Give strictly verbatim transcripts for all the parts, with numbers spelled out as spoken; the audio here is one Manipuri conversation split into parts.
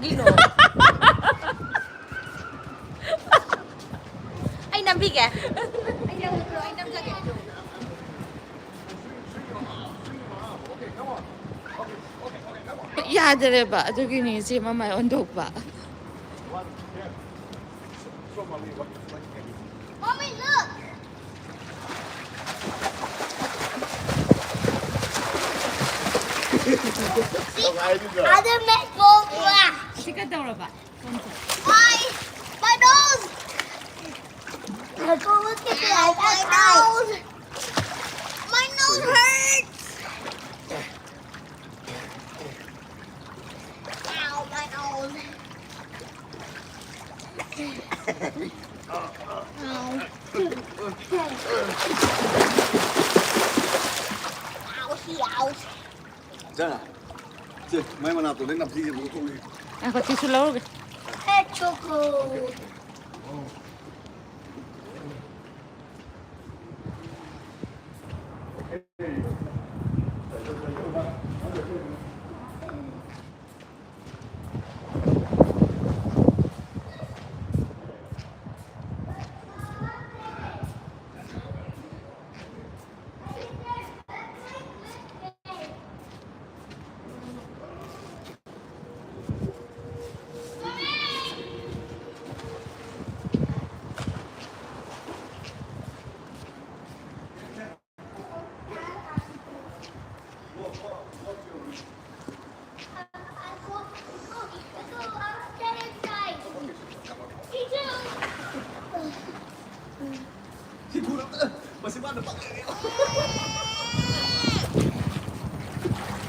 ꯀꯩꯅꯣ? ꯑꯩ ꯅꯝꯕꯤꯒꯦ꯫ ꯑꯩ ꯅꯝꯕꯤꯒꯦ, ꯑꯩ ꯅꯝꯖꯒꯦ꯫ ꯌꯥꯗꯔꯦꯕ, ꯑꯗꯨꯒꯤꯅꯤ ꯏꯆꯦ ꯃꯃꯥꯏ ꯑꯣꯟꯊꯣꯛꯄ꯫ Mommy, look. See? I didn't make gold glass. ꯁꯤ ꯀꯩꯗꯧꯔꯕ? ꯁꯣꯝꯁꯦ꯫ My, my nose. Go look at that. My nose. My nose hurts. Ow, my nose. Ow. Ow, she, ow. ꯏꯆꯥ, ꯁꯦ, ꯃꯥꯏ ꯃꯅꯥꯛꯇꯣ ꯂꯣꯏ ꯅꯝꯊꯤꯒꯦ, ꯑꯃꯨꯛ ꯊꯣꯛꯂꯛꯏ꯫ ꯉꯥꯏꯈꯣ, tissue ꯂꯧꯔꯨꯒꯦ꯫ Hey, Choco.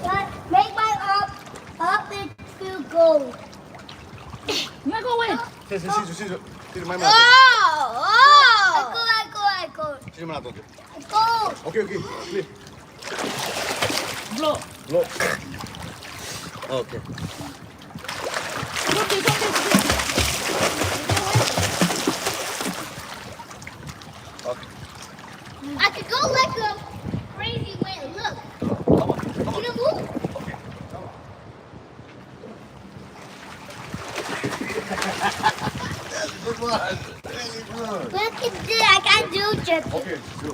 But make my up, up it to go. ꯉꯥꯏꯈꯣ, wait. ꯁꯦ, ꯁꯦ, ꯁꯤꯁꯨ, ꯁꯤꯁꯨ, ꯁꯤꯁꯨ ꯃꯥꯏ ꯃꯅꯥꯛꯇ꯫ Oh, oh. I go, I go, I go. ꯁꯤꯁꯨ ꯃꯅꯥꯛꯇ꯫ Go. Okay, okay, clear. Blow. Blow. Okay. Okay. I could go like a crazy way. Look. Come on, come on. You gonna move? Okay, come on. Look at this. I can do something. Okay, do.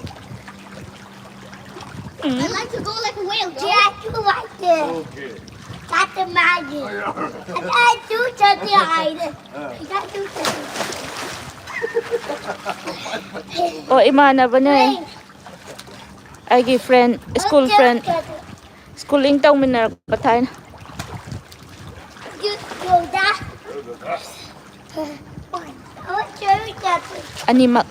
I like to go like a whale, though. Yeah, I do like this. Okay. That's the magic. I can do something like this. I can do something. ꯑꯣ, ꯏꯃꯥꯟꯅꯕꯅꯦ꯫ Wait. ꯑꯩꯒꯤ friend, school friend, schooling ꯇꯧꯃꯤꯟꯅꯔꯛꯄ ꯊꯥꯏꯅ꯫ ꯑꯅꯤꯃꯛ꯫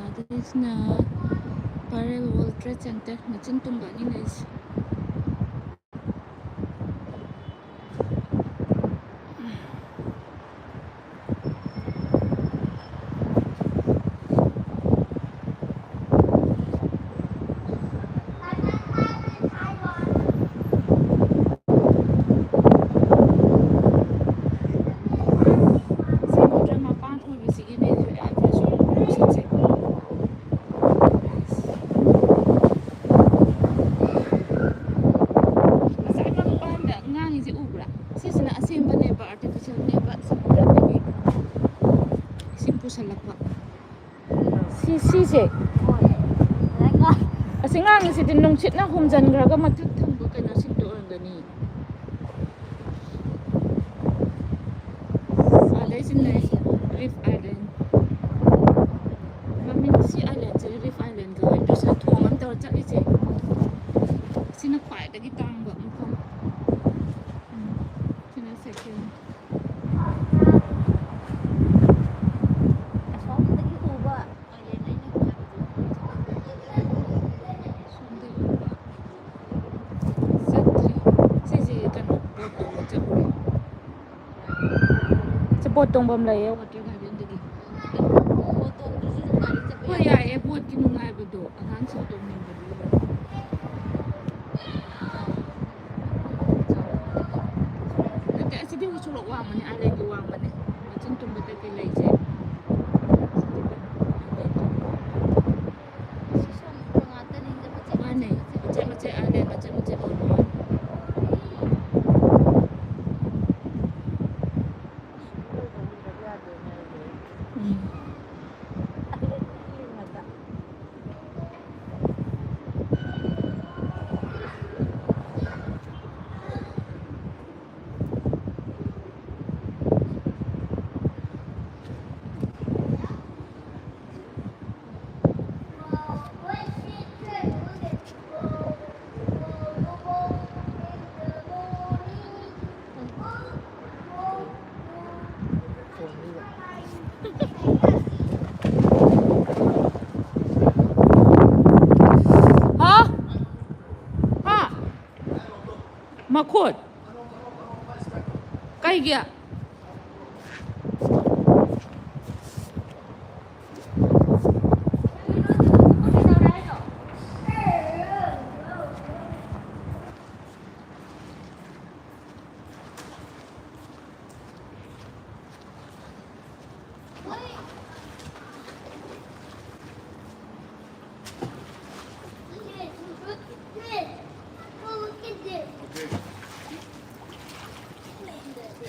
ꯑꯥꯗꯩꯁꯤꯅ Parel World Trade Center, ꯃꯆꯤꯟ ꯇꯨꯝꯕ ꯑꯅꯤ ꯂꯩꯁꯦ꯫ ꯁꯃꯨꯗ꯭ꯔ ꯃꯄꯥꯟ ꯑꯣꯏꯕꯁꯤꯒꯤꯅꯦ ꯌꯥꯝꯅꯁꯨ ꯅꯨꯡꯁꯤꯠꯁꯦ꯫ ꯉꯁꯥꯏ ꯃꯄꯥꯟꯗ ꯉꯥꯡꯉꯤꯁꯦ ꯎꯕ꯭ꯔꯥ? ꯁꯤꯁꯤꯅ ꯑꯁꯦꯡꯕꯅꯦꯕ, artificialꯅꯦꯕ, ꯁꯃꯨꯗ꯭ꯔꯗꯒꯤ ꯏꯁꯤꯡ ꯄꯨꯁꯜꯂꯛꯄ꯫ ꯁꯤ, ꯁꯤꯁꯦ꯫ ꯑꯁꯤ ꯉꯥꯡꯉꯤꯁꯤꯗꯤ ꯅꯨꯡꯁꯤꯠꯅ ꯍꯨꯝꯖꯤꯟꯈ꯭ꯔꯒ ꯃꯊꯛ ꯊꯪꯕ ꯀꯩꯅꯣꯁꯤꯡꯗꯣ ꯑꯣꯏꯔꯝꯒꯅꯤ꯫ ꯑꯗꯩꯁꯤꯅ Reef Island꯫ ꯃꯃꯤꯡ ꯁꯤ islandꯁꯦ Reef Island ꯀꯧꯋꯦ꯫ ꯑꯗꯨꯁꯨ ꯊꯣꯡ ꯑꯃ ꯇꯧꯔ ꯆꯠꯂꯤꯁꯦ꯫ ꯁꯤꯅ ꯈ꯭ꯋꯥꯏꯗꯒꯤ ꯇꯥꯡꯕ ꯃꯐꯝ꯫ ꯎꯝ꯫ ꯁꯤꯅ second꯫ ꯑꯁꯣꯝꯗꯒꯤ ꯎꯕ island ꯑꯩꯅ ꯍꯥꯏꯕꯗꯣ꯫ ꯁꯣꯝꯗꯒꯤ ꯎꯕ꯫ ꯆꯠꯇ꯭ꯔꯤ꯫ ꯁꯤꯁꯦ ꯀꯩꯅꯣ, boat ꯇꯣꯡꯕ ꯆꯠꯂꯨꯔꯦ꯫ ꯁꯤ boat ꯇꯣꯡꯐꯝ ꯂꯩꯌꯦ water gardenꯗꯒꯤ꯫ ꯑꯉꯥꯡꯁꯤꯡ ꯇꯣꯡꯅꯤꯡꯕꯗꯤ ꯅꯠꯇꯦ, ꯑꯁꯤꯗꯤ ꯁꯣꯔꯣꯛ ꯋꯥꯡꯕꯅꯦ, ꯑꯥꯏꯂꯦꯟꯒꯤ ꯋꯥꯡꯕꯅꯦ꯫ ꯃꯆꯤꯟ ꯇꯨꯝꯕꯗ ꯀꯩ ꯂꯩꯁꯦ? ꯁꯤ ꯁꯣꯡꯕ ꯉꯥꯛꯇꯅꯤꯗ, ꯃꯆꯦꯠ ꯃꯥꯅꯦ, ꯃꯆꯦꯠ ꯃꯆꯦꯠ ꯃꯆꯦꯠ ꯑꯥꯏꯂꯦꯟ ꯃꯆꯦꯠ ꯃꯆꯦꯠ ꯑꯣꯏꯕ ꯋꯥꯅꯤ꯫ ꯎꯝ꯫ ꯍꯥ? ꯍꯥ? ꯃꯈꯨꯠ? ꯀꯩꯒꯤ?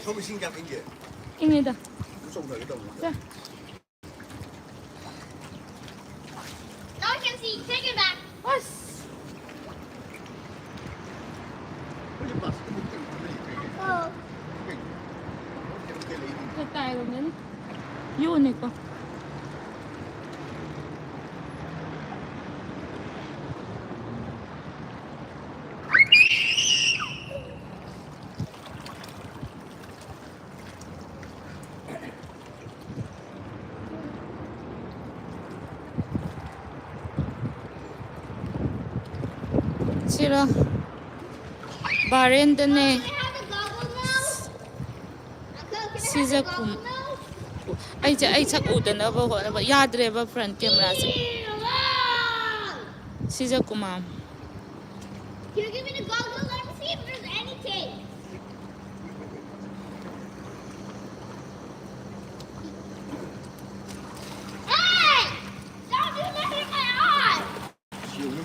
ꯁꯣꯝ ꯏꯁꯤꯡ ꯀꯌꯥꯝ ꯏꯪꯒꯦ? ꯏꯪꯉꯤꯗ꯫ ꯏꯔꯨ ꯆꯧꯗꯒꯦ ꯇꯧꯕꯅꯤꯗ꯫ ꯁꯦ꯫ Now I can see. Take it back. ꯑꯁ꯫ ꯑꯩꯈꯣꯏꯁꯦ plastic ꯑꯃꯨꯛ ꯀꯩꯅꯣ ꯂꯩꯇ꯭ꯔꯦꯅꯦ꯫ ꯑꯣ꯫ ꯀꯩꯅꯣ? ꯀꯩꯅꯣ ꯀꯩ ꯂꯩꯔꯤ? ꯈꯔ ꯇꯥꯏꯔꯣꯝꯗꯅꯤ꯫ ꯌꯣꯟꯅꯤꯀꯣ꯫ ꯁꯤꯔꯣ? ꯕꯥꯔꯦꯟꯗꯅꯦ꯫ ꯁꯤꯁꯦ ꯀꯨꯝ-, ꯑꯩꯁꯦ, ꯑꯩ ꯁꯛ ꯎꯗꯅꯕ ꯍꯣꯠꯅꯕ ꯌꯥꯗ꯭ꯔꯦꯕ front camera say. Sija Kumar. Can you give me the goggles? Let me see if there's anything. Hey! Don't do that in my eye!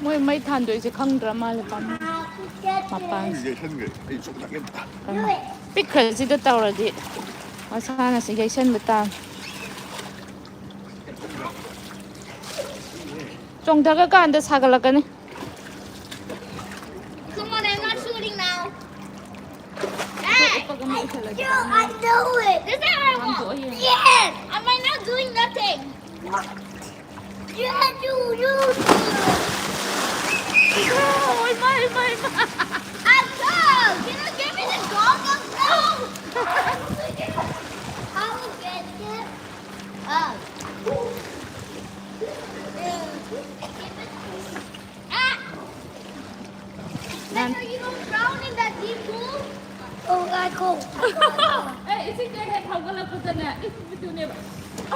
ꯃꯣꯏ ꯃꯩ ꯊꯥꯟꯗꯣꯏꯁꯦ ꯈꯪꯗ꯭ꯔ ꯃꯥꯜꯂꯦ, ꯄꯥꯝꯃꯨ꯫ ꯃꯄꯥꯟ ꯌꯩꯁꯟꯈ꯭ꯔꯦ꯫ ꯑꯩ ꯆꯣꯡꯊꯒꯦ ꯑꯝꯇ꯫ ꯄꯤꯛꯈ꯭ꯔꯁꯤꯗ ꯇꯧꯔꯗꯤ ꯃꯁꯥꯅꯁꯨ ꯌꯩꯁꯟꯕ ꯇꯥꯕꯅꯤ꯫ ꯆꯣꯡꯊꯈ꯭ꯔꯀꯥꯟꯗ ꯁꯥꯒꯠꯂꯛꯀꯅꯤ꯫ Come on, I'm not shooting now. Hey! I do, I do it! This is what I want! Yes! Am I not doing nothing? What? Yeah, you, you do it! Oh, my, my, my! I go! Can you give me the goggles now? I will get it. Oh. Ah! Better you don't drown in that deep pool. Oh, I go. ꯑꯦ, ꯏꯁꯤꯡꯗ ꯍꯦꯛ ꯍꯧꯒꯠꯂꯛꯄꯗꯅꯦ, ꯏꯁꯤꯡ ꯃꯆꯨꯅꯦꯕ꯫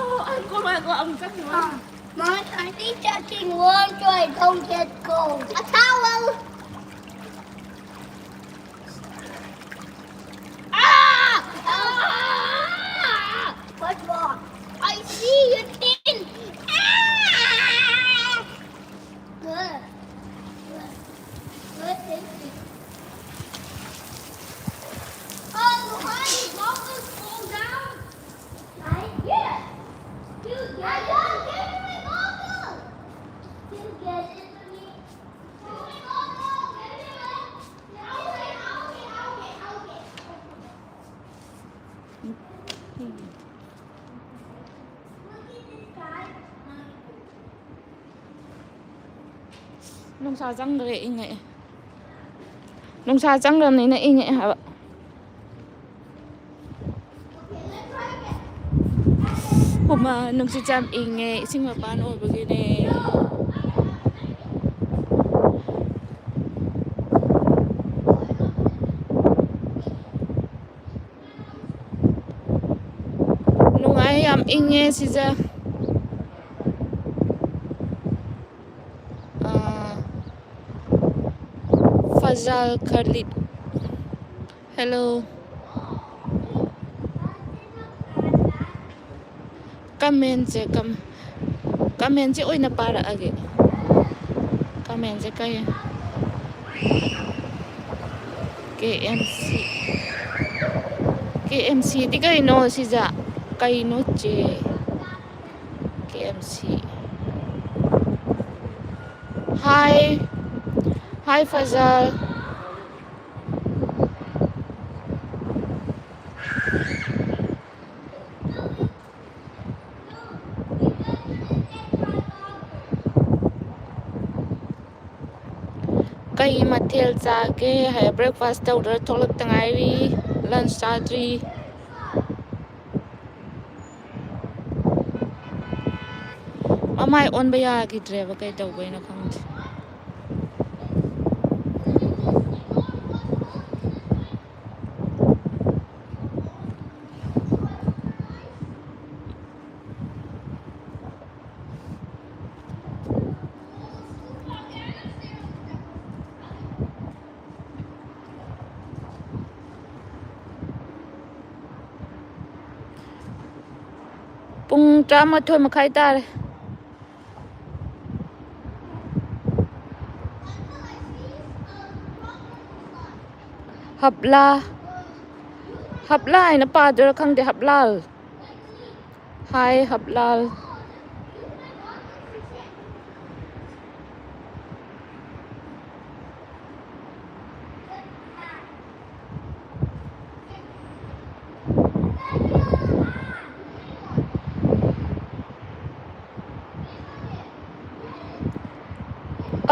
Oh, I go, I go, ꯑꯃꯨꯛ ꯆꯠꯈꯤꯕ ꯋꯥꯅꯤ꯫ Mom, I need to drink warm so I don't get cold. A towel. Ah! Ah! What's wrong? I see your tin. Ah! Good. Good. Good thinking. Oh, honey, goggles fall down. Right? Yeah. You get it? Give me my goggles. You get it for me? Give me my goggles. Give me my ꯅꯨꯡꯁꯥ ꯆꯪꯈ꯭ꯔꯦ, ꯏꯪꯉꯛꯑꯦ꯫ ꯅꯨꯡꯁꯥ ꯆꯪꯈ꯭ꯔꯕꯅꯤꯅ ꯏꯪꯉꯛꯑꯦ ꯍꯥꯏꯕ꯫ ꯍꯨꯃꯥꯡ, ꯅꯨꯡꯁꯤꯠꯁꯦ ꯌꯥꯝ ꯏꯪꯉꯦ, ꯏꯁꯤꯡ ꯃꯄꯥꯟ ꯑꯣꯏꯕꯒꯤꯅꯦ꯫ ꯅꯨꯡꯉꯥꯏ, ꯌꯥꯝ ꯏꯪꯉꯦ ꯁꯤꯁꯦ꯫ ꯑꯥ, ꯐꯖꯥꯜ ꯈꯔꯂꯤꯠ꯫ Hello꯫ ꯀꯃꯦꯟꯁꯦ ꯀꯝ ꯀꯃꯦꯟꯁꯦ ꯑꯣꯏꯅ ꯄꯥꯔꯛꯑꯒꯦ꯫ ꯀꯃꯦꯟꯁꯦ ꯀꯩ? ꯀꯦ ꯑꯦꯝ ꯁꯤ꯫ ꯀꯦ ꯑꯦꯝ ꯁꯤꯗꯤ ꯀꯩꯅꯣ ꯁꯤꯁꯦ? ꯀꯩꯅꯣ ꯆꯦ? ꯀꯦ M C. Hi꯫ Hi Fazal. ꯀꯩ ꯃꯊꯦꯜ ꯆꯥꯒꯦ ꯍꯥꯏ? Breakfast ꯇꯧꯗ꯭ꯔ ꯊꯣꯛꯂꯛꯇ ꯉꯥꯏꯔꯤ꯫ Lunch ꯆꯥꯗ꯭ꯔꯤ꯫ ꯃꯃꯥꯏ ꯑꯣꯟꯕ ꯌꯥꯈꯤꯗ꯭ꯔꯦꯕ, ꯀꯩ ꯇꯧꯕꯩꯅꯣ ꯈꯪꯗꯦ꯫ ꯄꯨꯡ ꯇꯔꯥꯃꯥꯊꯣꯏ ꯃꯈꯥꯏ ꯇꯥꯔꯦ꯫ ꯍꯞꯂꯥ, ꯍꯞꯂꯥ ꯍꯥꯏꯅ ꯄꯥꯗꯣꯏꯔꯥ ꯈꯪꯗꯦ, ꯍꯞꯂꯥꯜ꯫ Hi ꯍꯞꯂꯥꯜ꯫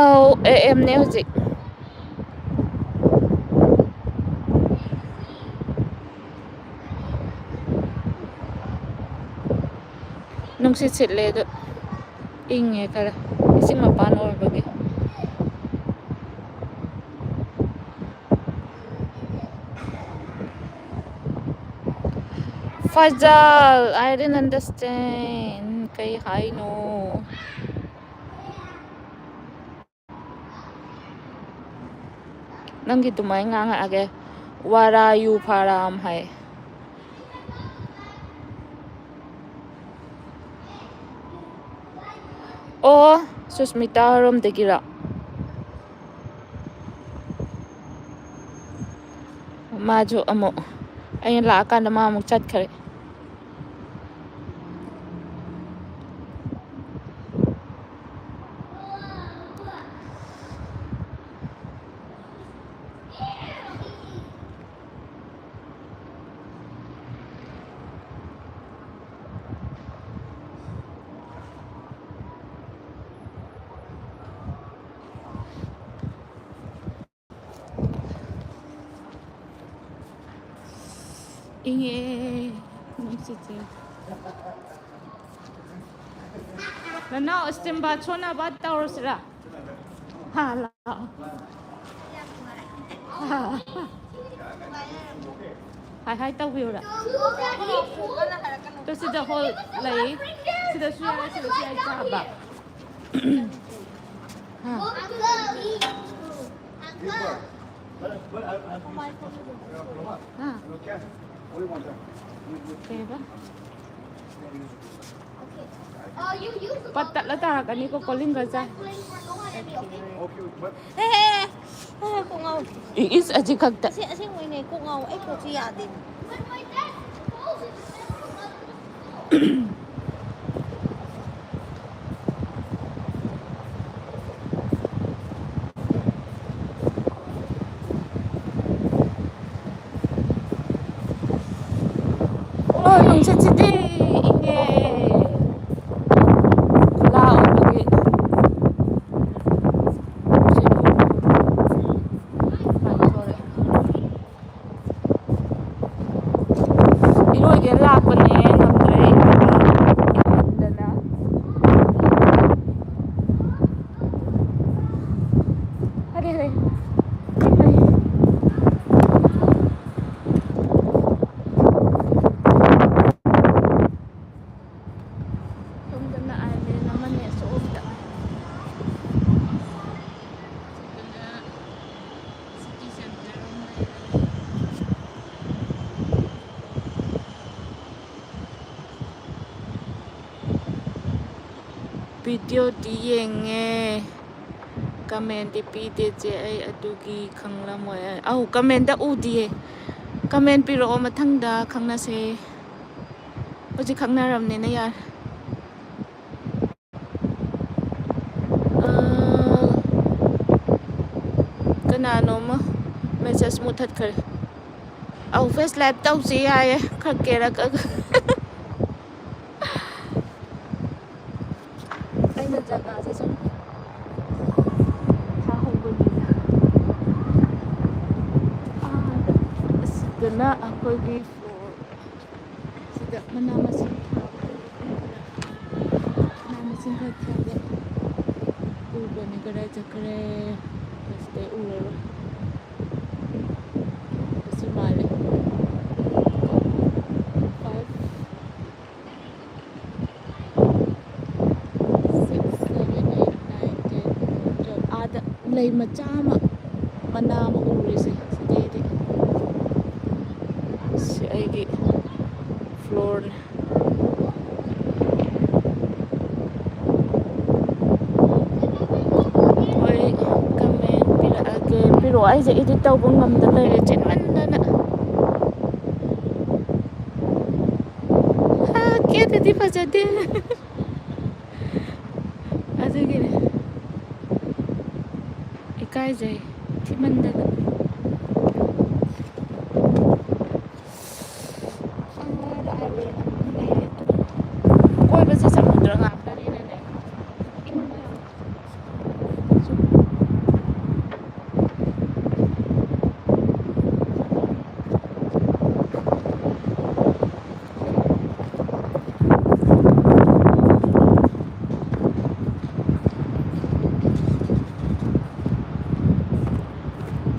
ꯑꯧ, ꯑꯦ ꯑꯦꯝꯅꯦ ꯍꯧꯖꯤꯛ꯫ ꯅꯨꯡꯁꯤꯠ ꯁꯤꯠꯂꯦ ꯑꯗꯨ ꯏꯪꯉꯦ ꯈꯔ, ꯏꯁꯤꯡ ꯃꯄꯥꯟ ꯑꯣꯏꯕꯒꯤ꯫ Fazal, I didn't understand꯫ ꯀꯩ ꯍꯥꯏꯅꯣ? ꯅꯪꯒꯤ ꯑꯗꯨꯃꯥꯏꯅ ꯉꯥꯡꯉꯛꯑꯒꯦ꯫ ꯋꯥꯔꯥ ꯌꯨ ꯐꯥꯔꯥꯝ ꯍꯥꯏ꯫ ꯑꯣ, ꯁꯨꯁꯃꯤꯇꯥ ꯍꯣꯏꯔꯣꯝꯗꯒꯤꯔꯣ? ꯃꯥꯁꯨ ꯑꯃꯨꯛ, ꯑꯩꯅ ꯂꯥꯛꯑꯀꯥꯟꯗ ꯃꯥ ꯑꯃꯨꯛ ꯆꯠꯈ꯭ꯔꯦ꯫ ꯏꯪꯉꯦ ꯅꯨꯡꯁꯤꯠꯁꯦ꯫ ꯅꯅꯥꯎ steam bath ꯁꯣꯟꯅꯕ ꯇꯧꯔꯁꯤꯔꯥ? ꯍꯥ, ꯂꯥꯛꯑꯣ꯫ ꯍꯥꯏ ꯍꯥꯏ ꯇꯧꯕꯤꯌꯨꯔꯥ? ꯇꯣ, ꯁꯤꯗ hall ꯂꯩ꯫ ꯁꯤꯗꯁꯨ ꯌꯥꯏ, ꯁꯤꯗꯁꯨ ꯌꯥꯏ ꯆꯥꯕ꯫ ꯍꯥ꯫ ꯍꯥ꯫ ꯀꯩꯕ? ꯄꯠ ꯇꯠꯂ ꯇꯥꯔꯛꯀꯅꯤꯀꯣ, ꯀꯣꯂꯤꯡꯒ ꯆꯥꯏ꯫ ꯍꯦ, ꯍꯦ, ꯍꯦ, ꯀꯣꯛ ꯉꯥꯎ꯫ ꯏꯁ, ꯑꯁꯤ ꯈꯛꯇ꯫ ꯑꯁꯦ-, ꯑꯁꯦꯡꯕꯩꯅꯦ, ꯀꯣꯛ ꯉꯥꯎ꯫ ꯑꯩ ꯀꯣꯛꯁꯤ ꯌꯥꯗꯦ꯫ ꯑꯣ, ꯅꯨꯡꯁꯤꯠꯁꯤꯗꯤ ꯏꯪꯉꯦ꯫ ꯈꯨꯂꯥ ꯑꯣꯏꯕꯒꯤ꯫ ꯏꯔꯣꯏꯒꯦ ꯂꯥꯛꯄꯅꯦ, ꯉꯝꯗ꯭ꯔꯦ ꯏꯪꯃꯟꯗꯅ꯫ ꯑꯔꯦ, ꯑꯔꯦ꯫ ꯁꯣꯝꯗꯅ island ꯑꯃꯅꯦ, ꯁꯣꯝꯗ꯫ ꯁꯤꯗꯅ city ꯚꯤꯗꯤꯑꯣꯗꯤ ꯌꯦꯡꯉꯦ, ꯀꯃꯦꯟꯗꯤ ꯄꯤꯗꯦ ꯆꯦ, ꯑꯩ ꯑꯗꯨꯒꯤ ꯈꯪꯂꯝꯃꯣꯏ꯫ ꯑꯧ, ꯀꯃꯦꯟꯗ ꯎꯗꯤꯌꯦ꯫ ꯀꯃꯦꯟ ꯄꯤꯔꯛꯑꯣ, ꯃꯊꯪꯗ ꯈꯪꯅꯁꯦ꯫ ꯍꯧꯖꯤꯛ ꯈꯪꯅꯔꯕꯅꯤꯅ ꯌꯥꯔꯦ꯫ ꯑꯥ, ꯀꯅꯥꯅꯣꯃ ꯃꯦꯁꯦꯖ ꯃꯨꯊꯠꯈ꯭ꯔꯦ꯫ ꯑꯧ, ꯐꯦꯁ ꯂꯥꯏꯚ ꯇꯧꯁꯤ ꯌꯥꯏꯌꯦ, ꯈꯔ ꯀꯦꯔꯛꯑꯒ꯫ ꯑꯩꯅ ꯖꯒꯥꯁꯦ ꯁꯨꯝ ꯊꯥꯍꯧꯕꯅꯤꯗ꯫ ꯑꯥꯗ, ꯑꯁꯤꯗꯅ ꯑꯩꯈꯣꯏꯒꯤ ꯐ꯭ꯂꯣꯔ꯫ ꯁꯤꯗ ꯃꯅꯥ ꯃꯁꯤꯡ ꯊꯥꯕ꯫ ꯃꯅꯥ ꯃꯁꯤꯡ ꯈꯔ ꯊꯥꯕ꯫ ꯎꯕꯅꯤ ꯀꯗꯥꯏ ꯆꯠꯈ꯭ꯔꯦ? ꯁꯤꯗꯩ ꯎꯔꯔꯣꯏ꯫ ꯁꯤ ꯃꯥꯜꯂꯦ꯫ Five, six, seven, eight, nine, ten, twelve. ꯑꯥꯗ ꯂꯩ ꯃꯆꯥ ꯑꯃ, ꯃꯅꯥ ꯑꯃ ꯎꯔꯤꯁꯦ ꯁꯤꯗꯩꯗꯤ꯫ ꯁꯤ ꯑꯩꯒꯤ ꯐ꯭ꯂꯣꯔꯅꯦ꯫ ꯍꯣꯏ, ꯀꯃꯦꯟ ꯄꯤꯔꯛꯑꯒꯦ꯫ ꯄꯤꯔꯛꯑꯣ, ꯑꯩꯁꯦ ꯏꯗꯤꯠ ꯇꯧꯕ ꯉꯝꯗ ꯂꯩꯔꯦ, ꯆꯤꯟꯃꯟꯗꯅ꯫ ꯑꯥ, ꯀꯦꯗꯗꯤ ꯐꯖꯗꯦ꯫ ꯑꯗꯨꯒꯤꯅꯦ꯫ ꯏꯀꯥꯏꯖꯩ, ꯊꯤꯃꯟꯗꯅ꯫ ꯀꯣꯏꯕꯁꯦ ꯁꯃꯨꯗ꯭ꯔ ꯉꯥꯛꯇꯅꯤꯅꯅꯦ꯫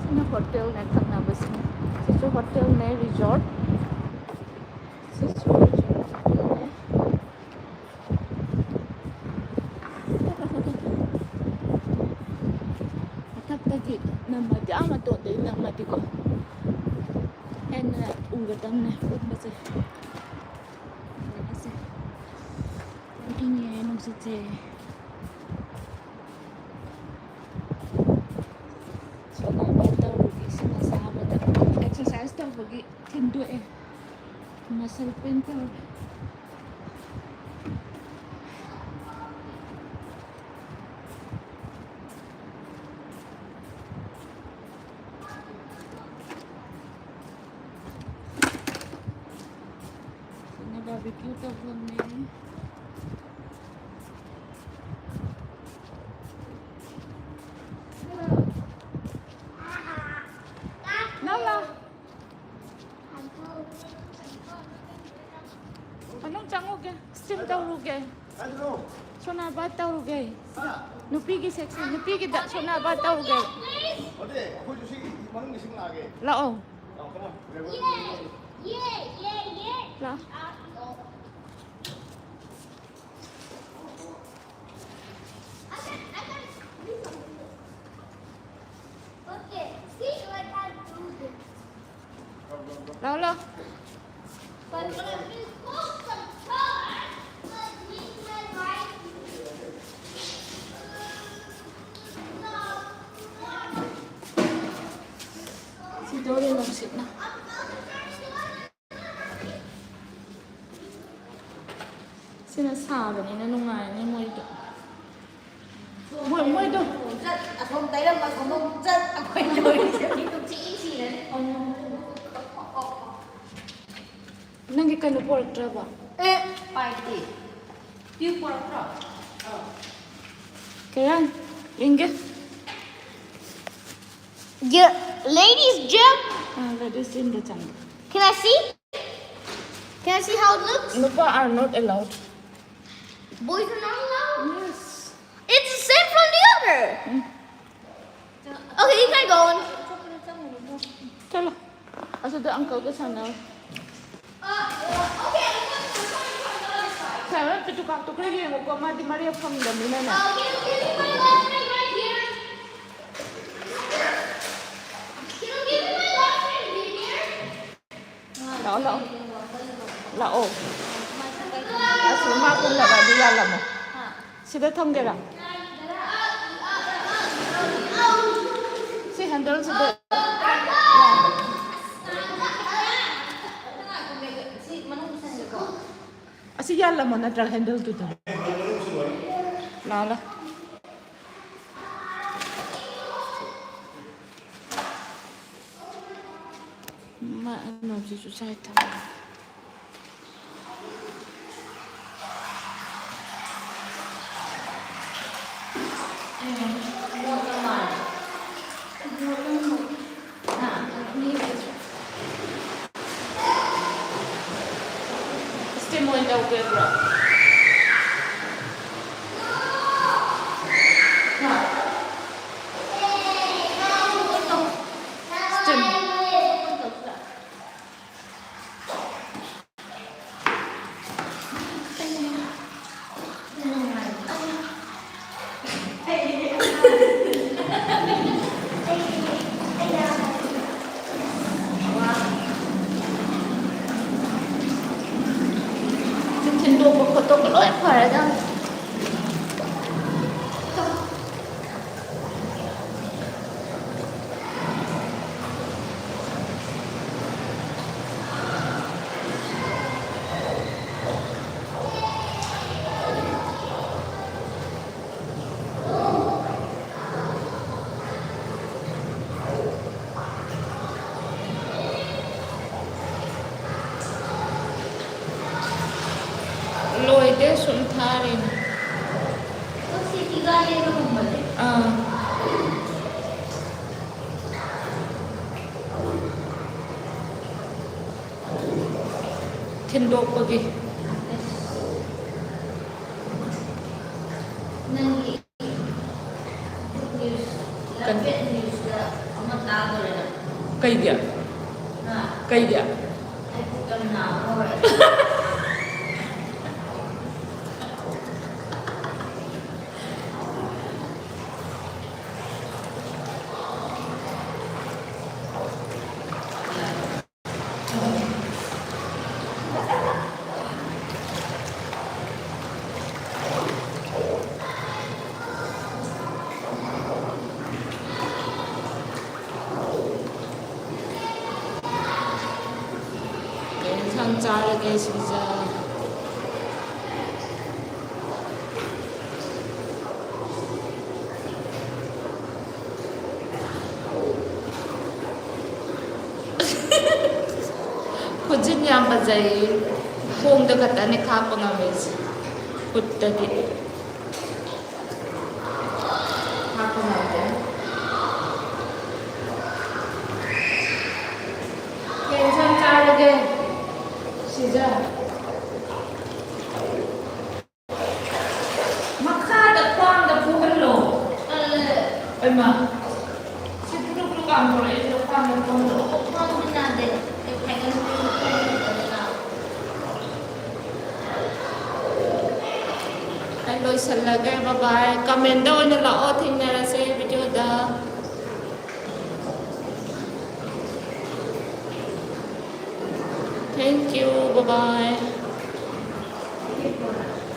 ꯁꯤꯅ ꯍꯣꯇꯦꯜꯅꯦ ꯊꯪꯅꯕꯁꯤꯅ꯫ ꯁꯤꯁꯨ ꯍꯣꯇꯦꯜꯅꯦ, ꯔꯤꯖꯣꯔꯠ꯫ ꯁꯤꯁꯨ ꯔꯤꯖꯣꯔꯠꯅꯦ꯫ ꯃꯊꯛꯇꯒꯤ ꯅꯝꯃꯗꯤ, ꯑꯥ ꯃꯇꯣꯟꯗꯒꯤ ꯅꯝꯃꯗꯤꯀꯣ, ꯍꯦꯟꯅ ꯎꯒꯗꯝꯅꯦ ꯀꯨꯝꯕꯁꯦ꯫ ꯌꯦꯡꯉꯁꯦ꯫ ꯌꯥꯝ ꯏꯪꯉꯦ ꯅꯨꯡꯁꯤꯠꯁꯦ꯫ ꯕꯒꯤ ꯊꯤꯟꯗꯣꯛꯑꯦ꯫ ꯃꯁꯜ ꯄꯦꯟ ꯇꯧꯔꯦ꯫ ꯁꯤꯅ ꯕꯥꯔꯕꯤꯀ꯭ꯌꯨ ꯇꯧꯐꯝꯅꯦ꯫ ꯂꯥꯎ, ꯂꯥꯎ꯫ ꯃꯅꯨꯡ ꯆꯪꯉꯨꯒꯦ, ꯁ꯭ꯇꯤꯝ ꯇꯧꯔꯨꯒꯦ꯫ ꯁꯣꯅꯥ ꯕꯥꯠ ꯇꯧꯔꯨꯒꯦ꯫ ꯅꯨꯄꯤꯒꯤ ꯁꯦꯛꯁꯟ, ꯅꯨꯄꯤꯒꯤꯗ ꯁꯣꯅꯥ ꯕꯥꯠ ꯇꯧꯔꯨꯒꯦ꯫ ꯂꯥꯛꯑꯣ꯫ ꯂꯥꯛꯑꯣ꯫ ꯂꯥꯎ, ꯂꯥꯎ꯫ ꯁꯤ ꯗꯣꯔꯦ ꯅꯨꯡꯁꯤꯠꯅ꯫ ꯁꯤꯅ ꯁꯥꯕꯅꯤꯅ ꯅꯨꯡꯉꯥꯏꯔꯅꯤ ꯃꯣꯏꯗꯣ꯫ ꯃꯣꯏ, ꯃꯣꯏꯗꯣ꯫ ꯆꯠ, ꯑꯁꯣꯝ ꯇꯩꯔꯝ, ꯑꯁꯣꯝꯗ ꯑꯃꯨꯛ ꯆꯠ, ꯑꯩꯈꯣꯏ ꯂꯣꯏꯔꯤꯁꯦ꯫ ꯃꯤꯗꯣ ꯆꯤꯛꯏ ꯁꯤꯔꯅꯤ꯫ ꯅꯪꯒꯤ ꯀꯩꯅꯣ ꯄꯣꯔꯛꯇ꯭ꯔꯕꯣ? ꯑꯦ, ꯄꯥꯏꯗꯦ꯫ ꯄꯤꯌꯨ ꯄꯣꯔꯛꯇ꯭ꯔꯣ? ꯀꯩꯔꯥꯡ, ꯌꯦꯡꯒꯦ꯫ Yeah, ladies gym. ꯑꯥ, ladies gymꯗ ꯆꯪꯒꯦ꯫ Can I see? Can I see how it looks? ꯅꯨꯄꯥ are not allowed. Boys are not allowed? Yes. It's the same from the other. Um. Okay, you can go on. ꯆꯠꯂꯣ꯫ ꯑꯁꯤꯗ uncleꯒ ꯁꯥꯟꯅꯧ꯫ Simon, ꯄꯤꯇꯨꯀꯥꯛꯇꯣ ꯈꯔ ꯌꯦꯡꯉꯨꯀꯣ, ꯃꯥꯗꯤ ꯃꯔꯦꯞ ꯐꯪꯗꯕꯅꯤꯅꯅꯦ꯫ ꯂꯥꯛꯑꯣ, ꯂꯥꯛꯑꯣ꯫ ꯂꯥꯛꯑꯣ꯫ ꯑꯁ, ꯃꯥ ꯀꯨꯝꯅꯕ ꯑꯗꯨ ꯌꯥꯜꯂꯝꯃꯣ꯫ ꯁꯤꯗ ꯊꯝꯒꯦꯔꯥ? ꯁꯤ handleꯁꯤꯗ꯫ ꯌꯥꯜꯂꯝꯃꯣ, ꯅꯠꯇ꯭ꯔꯒ ꯍꯦꯟꯗꯜꯗꯨꯗ꯫ ꯂꯥꯛꯑꯣ, ꯂꯥꯛꯑꯣ꯫ ꯃꯥ ꯀꯩꯅꯣꯁꯤꯁꯨ ꯁꯥꯏ ꯊꯝꯃꯦ꯫ ꯁ꯭ꯇꯤꯝ ꯑꯣꯏꯅ ꯇꯧꯒꯦꯕ꯭ꯔꯣ? ꯍꯥ? ꯁ꯭ꯇꯤꯝ꯫ ꯊꯤꯟꯗꯣꯛꯄ ꯈꯣꯠꯇꯣꯛꯄ ꯂꯣꯏ ꯐꯔꯦꯗ꯫ ꯂꯣꯏꯗꯦ, ꯁꯨꯝ ꯊꯥꯔꯤꯅꯤ꯫ ꯑꯥ꯫ ꯊꯤꯟꯗꯣꯛꯄꯒꯤ꯫ ꯅꯪꯒꯤ ꯀꯩꯒꯤ? ꯀꯩꯒꯤ? ꯀꯩ ꯏꯟꯁꯥꯡ ꯆꯥꯔꯒꯦ ꯁꯤꯁꯦ? ꯈꯨꯖꯤꯟ ꯌꯥꯝ ꯐꯖꯩ꯫ ꯈꯣꯡꯗ ꯈꯛꯇꯅꯦ ꯈꯥꯛꯄ ꯉꯝꯃꯤꯁꯦ, ꯈꯨꯠꯇꯗꯤ ꯈꯥꯛꯄ ꯉꯝꯗꯦ꯫ ꯀꯩ ꯏꯟꯁꯥꯡ ꯆꯥꯔꯒꯦ ꯁꯤꯗ? ꯃꯈꯥꯗ ꯈ꯭ꯋꯥꯡꯗ ꯐꯨꯍꯜꯂꯣ꯫ ꯇꯜꯂꯦ꯫ ꯑꯩꯃ, ꯁꯤ ꯀ꯭ꯔꯨꯛ ꯀ꯭ꯔꯨꯛ ꯀꯥꯝꯊꯣꯔꯛꯏꯁꯤꯗ ꯈ꯭ꯋꯥꯡꯗ ꯐꯨꯍꯜꯂꯣ꯫ ꯈ꯭ꯋꯥꯡꯗꯤ ꯅꯥꯗꯦ꯫ ꯑꯩ ꯐꯥꯏꯒꯟ ꯈꯛꯇꯅꯦ ꯅꯥꯕ꯫ ꯑꯩ ꯂꯣꯏꯁꯤꯜꯂꯒꯦ꯫ ꯕꯥꯏ ꯕꯥꯏ꯫ ꯀꯃꯦꯟꯗ ꯑꯣꯏꯅ ꯂꯥꯛꯑꯣ, ꯊꯦꯡꯅꯔꯁꯦ ꯚꯤꯗꯤꯑꯣꯗ꯫ Thank you. Bye bye.